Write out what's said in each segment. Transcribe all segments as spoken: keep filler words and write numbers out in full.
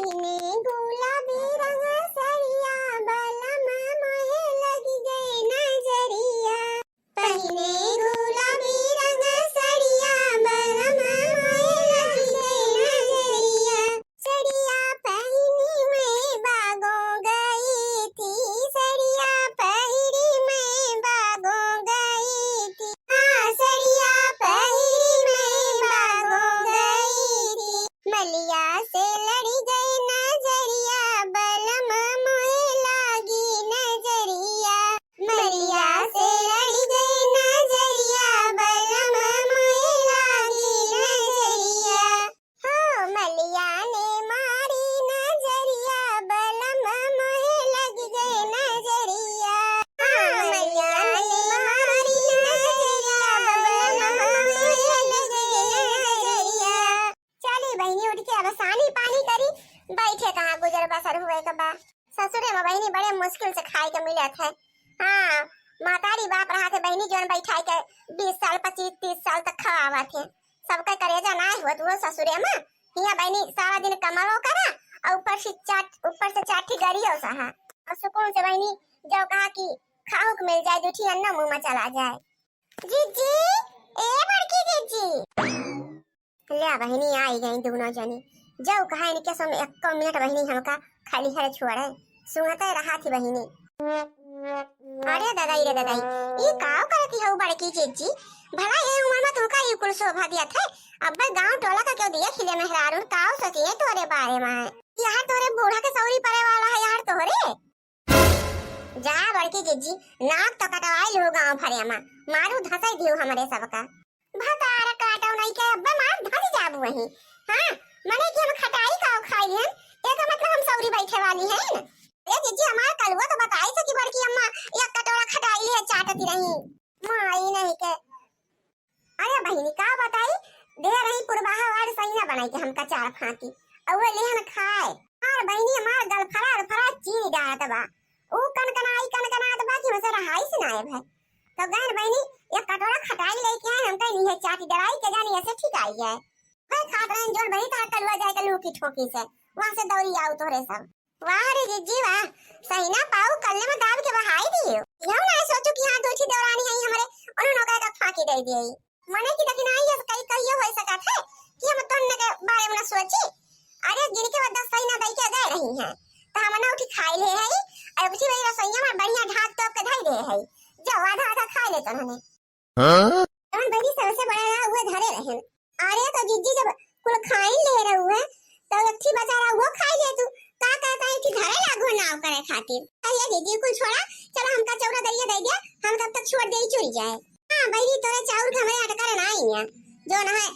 पहिने गुलाबी रंग सड़िया, बलम मोहे लग गए नजरिया। पहिने गुलाबी रंग सड़िया, बलम मोहे लग गए नजरिया। सड़िया पहिनी मैं बागों गई थी, सड़िया पहिरी मैं बागों गई थी। हाँ, सड़िया पहिरी मैं बागों गई थी। मलिया से लड़ी गई नजरिया, बलम मोहे लागी नजरिया। मलिया से लड़ी गई नजरिया, बलम मोहे लागी नजरिया। हो मलिया ने मारी नजरिया, बलम मोहे लग गए नजरिया। हाँ, मलिया ने मारी नजरिया, बलम मोहे लग गए नजरिया। चली बहिनी, उठ के अब सानी पानी करी, बैठे कहाँ गुजर बसर हुए के बा। ससुरे में बहिनी बड़े मुश्किल से खाए के मिलत है। हाँ, महतारी बाप रहत है बहिनी, जौन बैठाए के बीस साल, पच्चीस, तीस साल तक खवावत है। सबके करेजा ना होत वो ससुरे में। हियाँ बहिनी सारा दिन कमाओ करा और ऊपर से चाट, ऊपर से चाटी गरियो सहा। और सुकून से बहिनी जो कहा कि खाहू के मिल जाए, जूठी अन्ना मुँह में चला जाए। जीजी, ए बड़की जीजी। ले बहिनी, आई गई दोनों जनी। जो कहा इनके सम एको मिनट बहिनी हमका खाली हरे छोड़े, सुनते रहा थी बहिनी। अरे ददाई रे ददाई, ई काव करती हऊ बड़की जीजी? भला ये उम्र में तुमका ई कुल शोभा दिया थे? अब गांव टोला का क्यों दिया खिले मेहरारू, काव सोचिए तोरे बारे में? यार तोरे बूढ़ा के सौरी परे वाला है यार तोरे। जा बड़की जीजी, नाक तो कटवाई लू गाँव भरे मा, मारू धसई दियो हमरे सबका। भतार काटो नहीं के अब्बे मार धस जाबू वही। हाँ, मने कि हम खटाई का खाई लेन, एकर मतलब हम सौरी बैठे वाली हैं। ए जीजी, हमार कलुआ तो बताई सकी बड़की अम्मा, एक कटोरा खटाई लिए चाटती रही। माई नहीं के। अरे बहिनी, का बताई, दे रही पुरबाहा वार सैया बनाई के हमका चार फांकी, और वो लेहन खाए। और बहिनी, हमार गलफरा, गलफरा चीनी डालत बा, ऊ कनकनाई, कनकनात बा कि हमसे रहाई से नाए भाई। तो गैन बहिनी, एक कटोरा खटाई लेके आए, हमका इन्हें चाटी डराई के जानी ऐसे ठीक आई है। भाई खात रहन जोन बहिनी, तार कलुआ जाए के लूकी ठोकी से, वहाँ से दौड़ी आऊ तोहरे सब। वाह रे जिज्जी वाह, सही ना पाऊ कल्ले में दाब के बहाई दियो। यहू ना सोचू कि हाँ दो ठी देवरानी है हमरे, उन्होंने ओकरा का फांकी दे दिए। मने की दखिनाई ये कई कहियो हो सकत है कि हम तोहन के बारे में ना सोची। अरे जिनके बाद दस सही ना दई के गए रही हैं, तो हम ना उठी खाई ले है, और उठी वही रसोईया में बढ़िया ढाक तोप के धई दे है, जो आधा आधा खाई ले तोहने। हाँ? जवन बहिनी सबसे बड़ा रहा, उहे धरे रहन। अरे, तो जिज्जी जब कुल खाइन ले रहू है, तो एक ठी बचा रहा, उहो खाई ले तू। का कहता है कि धरे लागो नाव करे खातिर। कहिए जिज्जी, कुल छोड़ा, चला हमका चौरा दरिया दे दिया, हम तब तक छोड़ दे ही चुरी जाए। हाँ, बहिनी, तोरे चाउर के हमें अटकर नाई है। जो ना है,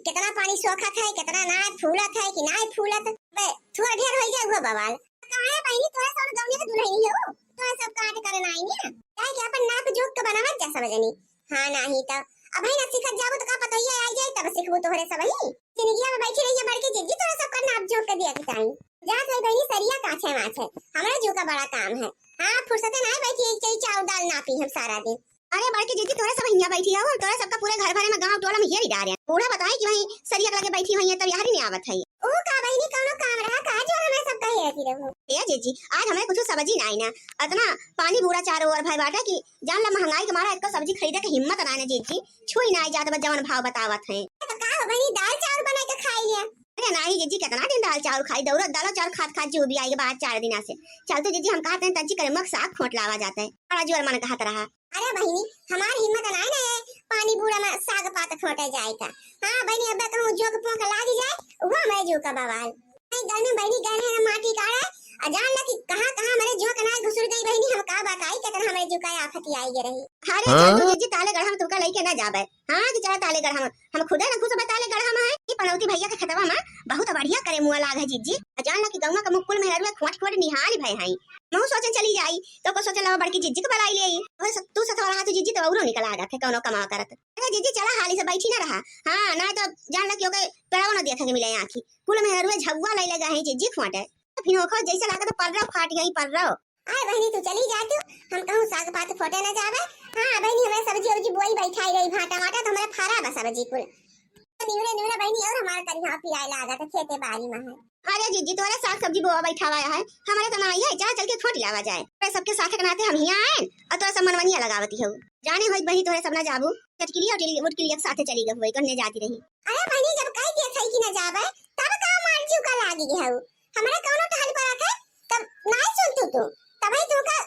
कितना पानी सोखत है, कितना ना फूलत है कि ना फूलत। बे, थोड़ा ढेर हो जाए, उहो बवाल। काहे बहिनी, तोरे सब गौनी के दुल्हन ही हो, तोरे सब काट करे नाई है। काहे कि अपन नाप जोख के बनावत जा सब जनी। हाँ, नाही त अबही ना सीखत जाबू त का पतोहिया आई जाई तब सीखबू तोहरे सबही। जिंदगिया में बैठी रहिए बड़की जिज्जी, तोरा सबका नाप जोख के दिया के चाही। जात है बहिनी सरिया काछे माछे, हमरा जो का बड़ा काम है। हाँ, फुर्सते ना बैठी, यही चाउर दाल नापी हम सारा दिन। अरे बड़की जिज्जी, तोरे सब हियाँ बैठी हो, तोरे सबका पूरे घर भरे में गाँव टोला में हेरी डारे। बूढ़ा बताए कि वहीं सरिया के लगे बैठी हुई है, तब यारी नहीं आवत है। ओ का बहिनी, कौनो काम रहा का जो हमें सबका हेरती रहू? ए जिज्जी, आज हमें कुछ सब्जी ना आई ना, इतना पानी बूढ़ा चारों ओर भय बाटे कि जान ला महंगाई के मारा एको सब्जी खरीदे के हिम्मत ना है जिज्जी, छुई ना जात बा जवन भाव बतावत हैं। तो का हो बहिनी, दाल चाउर बना के खाई लिया। अरे नाही जिज्जी, कितना दिन दाल चाउर खाई, दौरा दाल चाउर खात खात जो भी आई के बाद चार दिना से। चल तो जिज्जी, हम कहते हैं तंची करे मक साग खोट लावा जाते हैं, बड़ा जोर मन कहत रहा। अरे बहिनी, हमार हिम्मत ना है ना ये पानी बूढ़ा में साग पात खोटे जाए का। हाँ बहिनी, अब कहूँ जोक पोंक लाग जाए, वो हमारे जो का बवाल। नहीं, गर्मी में बहिनी गए हैं माटी काढ़े, आ जान ला कि कहाँ, कहाँ हमारे जोक ना घुसुर गई बहिनी, हम का बताई, कितना हमारे जो का आफत आई गे रही। अरे हाँ? चल तू जिज्जी, ताले गढ़ा में तुका लेके ना जाबे। हाँ कि चला ताले गढ़ा में, हम खुदे ना घुसबे ताले गढ़ा में है। ई पनौती भैया के खेतवा में बहुत बढ़िया करे मुआ लाग है जिज्जी। आ जान ला कि गौवा का मुकुल मेहररुआ खोट खोट निहाल भय हैं। महू सोचन चली जाई, तो को सोचन लावा बड़की जिज्जी के बलाई ले आई। ओए स-, तू सथवा रहा तो जिज्जी तो औरो निकल आगत है कौनो कमावा करत। अरे जिज्जी चला हाली से बैठी ना रहा। हाँ, ना तो जान ला कि ओके पेड़वा ना देखा के मिले आँखी। कुल मेहररुआ झौवा ले लगा है जिज्जी खोटे। तो फिर ओखो जैसे लागत है पर्रो फाट गई पर्रो। आए बहिनी, तू चली जा तू, हम कहूँ साग पात खोटे ना जावे। हाँ बहिनी, हमारे सब्जी उब्जी बोई बैठाई रही, भाटा वाटा तो हमारे फरा बा सब्जी कुल। निहुरे निहुरे बहिनी और हमार करिहा पिराए लागत है, खेते बारी में है। अरे जिज्जी, तोरे साग सब्जी बोवा बैठावा है, हमारे तो ना आई है, चला चल के खोट लावा जाए। तोरे सबके साथे के नाते हम हियाँ आए और तोरा सब मनवनिया लगावती हऊ। जाने होई बहिनी तोरे सब ना जाबू, चटकिलिया उटकिलिया, उटकिलिया के साथे चली गई होई, कहने जाती रही। अरे बहिनी, जब कह दिया था कि ना जाबे, तब का मार चिउका लागी गई हऊ? हमारे कौनो टहल पर आके तब नाई सुनतू तू, तबही तू का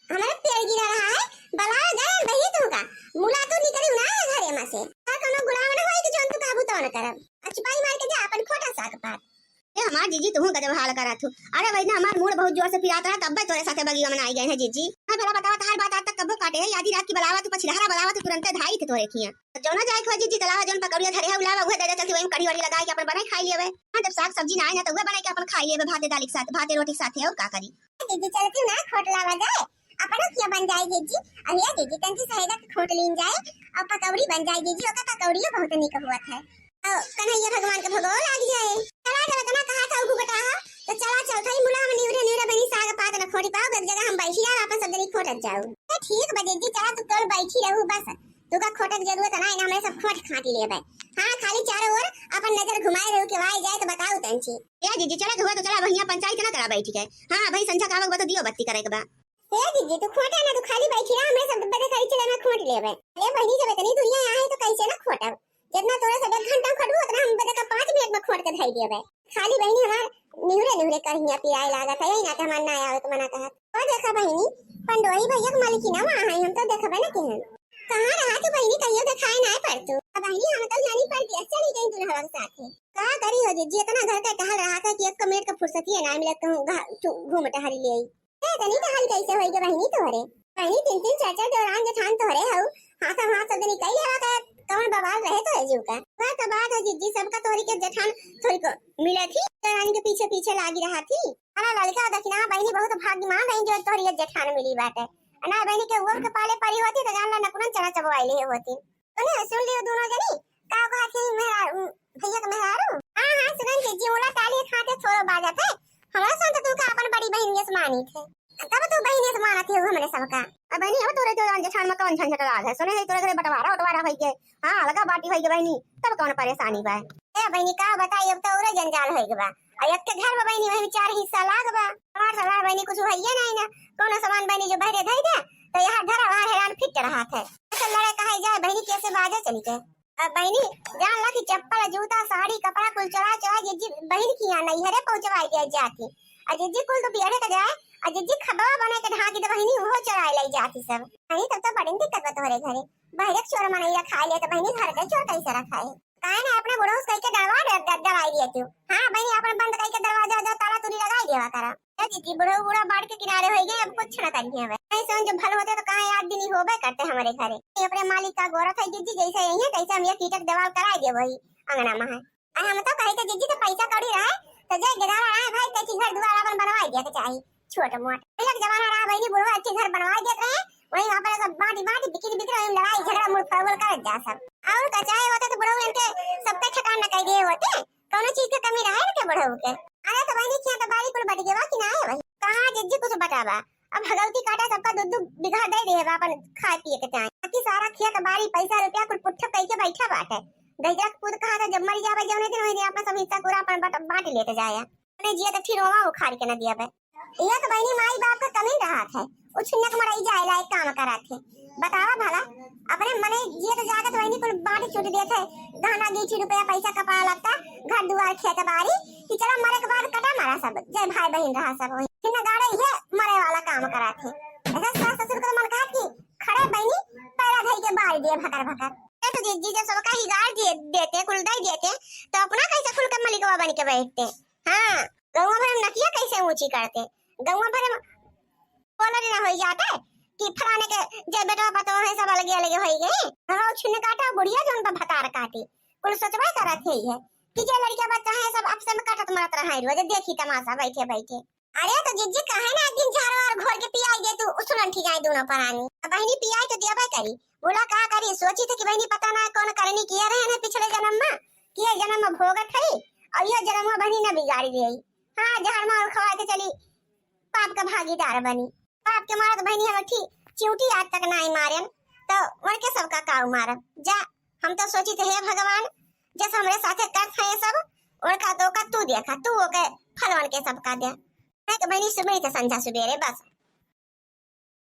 हमारे पेड़ गिरा रहा है, बला गए बहिनी तू का, मुला तू निकली ना है घरे में से। का कौनो गुलाम ना होई कि जोन तू काबू तो ना करब। आ चुपाई मार के जा अपन खोटा साग पात। ए हमार जीजी, तू गजब हाल करत हू। अरे वही ना हमार मूड बहुत जोर से पिरात रहा, तब्बे तोरे साथे बगिया में आई गए हैं जीजी। हाँ भला बतावा, तहार बात आज तक कब्बो काटे है? आधी रात की बलावा तू, पछिलहरा बलावा तू, तुरंते धाई थे तोरे खिया। जौना जाए खोजी जी, तलावा जौन पकौड़िया धरे है, उलावा उहे दे दे, चलती वही कड़ी वड़ी लगाई के अपन बनाई खाई लेवे। हाँ, जब साग सब्जी ना आए ना, तो उहे बनाई के अपन खाई लेवे, भाते दाल के साथ, भाते रोटी के साथे, और का करी। दीदी, चलती ना, खोट लावा जाए, अपनो खिया बन जाए दीदी। अरे दीदी, तंजी सहेदा के खोट लीन जाए, और पकौड़ी बन जाए दीदी, ओकर पकौड़ियो बहुत निक हुआ था। और कन्हैया भगवान के भगो लाग जाए। चला जब इतना कहा था घुघटा हो, तो चला चल थाई मुला हम निवरे निवरे बनी साग पात न खोटी पाओ, एक जगह हम बैठी जाओ, अपन सब जनी खोटत जाओ। तो ठीक बा दीदी, चला तू तोड़ बैठी रहू बस। तू का खोटे के जरूरत ना है, हमरे सब खोट खाट लेबे। हाँ, खाली चारों ओर अपन नजर घुमाए रहू, के वाई जाए तो बताऊ तंची। ए जीजी, चला हुआ तो चला, बढ़िया पंचायत ना करा बैठी के। हाँ, भाई संझा का आवक बा तो दियो बत्ती करे के बा। ए जीजी, तू खोटे ना, तू खाली बैठी रहा, हमरे सब बदे करी चले में खोट लेबे। अरे बहिनी, जब इतनी दुनिया यहाँ है तो कैसे ना खोटब? जितना तोरे सब एक घंटा खोटबू, उतना हम बदे का पाँच मिनट में खोट के धई देबे। खाली बहिनी हमार निहुरे निहुरे करहिया पिराए लागत है, यही नाते हमार ना आवे के मना कहत। ओ देखा बहिनी, पंडोही भैया के मालिकिना वहाँ है, हम तो देखबे ना किहन। कहाँ रहा तू बहिनी, कहियो देखाए ना पड़ तू। अब बहिनी, हम तो जानी परदेस चली गई दुल्हवा के साथे। का करी हो जीजी, इतना घर का टहल रहा था कि एक मिनट का फुर्सत ही ना मिले, कहूँ घा-, तू घूम टहल ले आई। ए, तनी टहल कैसे होई गे बहिनी तोहरे? बहिनी, तीन तीन चार चार देवरान जेठान तोहरे हऊ, हाँ सब, हाँ सब जनी कई लेवा का, कौन बवाल रहे तोरे जीव का? वह तो बात है जीजी, सबका तोहरी के जेठान थोड़ी को मिले थी, देवरानी के पीछे पीछे लागी रहा थी। अरे ललिका दखिना बहिनी बहुत भाग्यमान रही जो तोहरी ये जेठान मिली बाटे। ना बहिनी के उअर के पाले परी होती तो जान ला नकुनन चना चबवाई ले होती। सुने, सुन लियो दोनों जनी, का कहा थी मेरा, उम, भैया के मेहरारू? हाँ, हाँ, सुनन के जिउला ताली खाते थोड़ो बाजत है। हमरा सुन तो तू का अपन बड़ी बहिन जस मानी थे। तब तू बहिन जस मानत है हमरे सबका। अब बहिनी, अब तोरे तो जेठान में कौन झंझट लाग है? सुने है तोरे घरे बंटवारा उटवारा होई गए। हाँ, अलगा बाटी होई गए बहिनी, तब कौन परेशानी बा? ए बहिनी, का बताई, अब तो औरे जंजाल होई गए बा। और एक के घर में बहिनी वही चार हिस्सा लाग बा। हमार सामान बहिनी कुछ होइए नहीं ना, कौनो सामान बहिनी जो बहरे धई दे, तो यहाँ धरा वहाँ हैरान फिट रहा थे। ऐसे लड़े कहे जाए बहिनी, कैसे बाजे चली के। अब बहिनी, जान ला कि चप्पल, जूता, साड़ी, कपड़ा कुल चोरा चोरा जीजी बहिन की यहाँ नैहरे पहुँचवाई दिया जाती। और जीजी कुल तो बियरे के जाए, और जीजी खबवा बने के ढाकी तो बहिनी वो चोराए लाई जाती सब। बहिनी, तब तो बड़ी दिक्कत बा तोहरे घरे। बहरे के चोर मनई रखाए ले तो बहिनी घर के चोर कैसे रखाए? काहे ना अपने बुढ़ऊ से कह के डरवा दे, ड-, डराई दिया तू। हाँ बहिनी, अपन बंद कह के दरवाजा जो ताला तूली लगाई देवा करा। ए जीजी, बुढ़ऊ बूढ़ा बाढ़ के किनारे होई गए, अब कुछ ना करिए हमें। नहीं समझ भल होते तो कहाँ याद दिन ही होबे करते हमारे घरे। ये अपने मालिक का गोरत है जीजी, जैसे यही है तैसे हम ये कीटक दीवार कराई दे वही अंगना में है। अरे हम तो कहे थे जीजी तो पैसा कौड़ी रहे तो जे गिरा रहा है भाई, कैसी घर दुआर अपन बनवाई दिया के चाहिए। छोट मोट। पहले के जमाना रहा बहिनी, बुढ़वा अच्छे घर बनवा देत रहे, वही वहाँ पर सब बांटी बांटी बिकिर बिकिर वही लड़ाई झगड़ा मुड़ फरवल करत जा सब। और का चाहे होते तो बुढ़ऊ इनके सबके ठिकान न कह दिए होते, कौनो चीज के कमी रहे इनके बुढ़ऊ के। अरे तो बहिनी, खेत बाड़ी कुल बट गवा कि ना है भाई? कहाँ जिज्जी कुछ बटावा? अब भगवती काटा सबका दू दू बीघा दे दे बा अपन खाए पिए के चाहे, बाकी सारा खेत बाड़ी पैसा रुपया कुल पुट्ठा कह के बैठा बाटे। दहिजरा के पूत कहा था जब मर जावे जौने दिन वही दिन अपना सब हिस्सा पूरा अपन बट-, बांट लेते जाया। अपने जिया तो फिर रोवा उखाड़ के न दिया बे। ये तो बहिनी माई बाप का कमी रहा थे, उछिन्नक मरई जाए लायक काम करा थे। बतावा भला, अपने मने जियत जागत बहिनी कुल बांट चूट देत है, गहना गीठी रुपया पैसा कपड़ा लत्ता, घर दुआर खेत बाड़ी, कि चला मरे के बाद कटा मारा सब, जय भाई बहिन रहा सब वही। फिर न गाड़े ये मरे वाला काम करा थे। ऐसा सास ससुर को मन कहा कि खड़े बहिनी पैरा धई के बार दिए भकर भकर। ये तो जी, जी जब सबका ही गाड़ दिए, देते, कुल दई देते, तो अपना कैसे खुल के मलिकवा बन के बैठते? हाँ, गौवा भर में नकिया कैसे ऊंची करते? गौवा भर में बोला ना हो जाता है कि फलाने के जे बेटवा पतोह है सब अलगे अलगे हो गए। हाँ, छिन्न काटा बुढ़िया जौन बा भतार काटी। कुल सोचबा करत है ये कि जे लड़किया बच्चा है सब आपस में काटत मरत रहा है रोज, देखी तमाशा बैठे बैठे। अरे तो जिज्जी काहे ना एक दिन झाड़ू और घोर के पियाई दे तू, उछलन ठीक आए दोनों परानी। अब बहिनी पियाई तो देबे करी, बोला का करी, सोची थे कि बहिनी पता ना कौन करनी किए रहे हैं पिछले जन्म में, किए जन्म में भोगत है और यह जन्म में बहिनी न बिगाड़ी ले। हाँ, जहर मार खवा के चली, पाप का भागीदार बनी। पाप के मारत बहिनी हम ठीक चिउटी आज तक ना मारन, तो उनके सबका काऊ मारब। जा, हम तो सोचित है, हे भगवान, जस हमरे साथे करत है ये सब, उनका तो का तू देखा, तू ओके फलवन के सबका दे। नहीं तो बहनी सुबह से संझा सुबेरे बस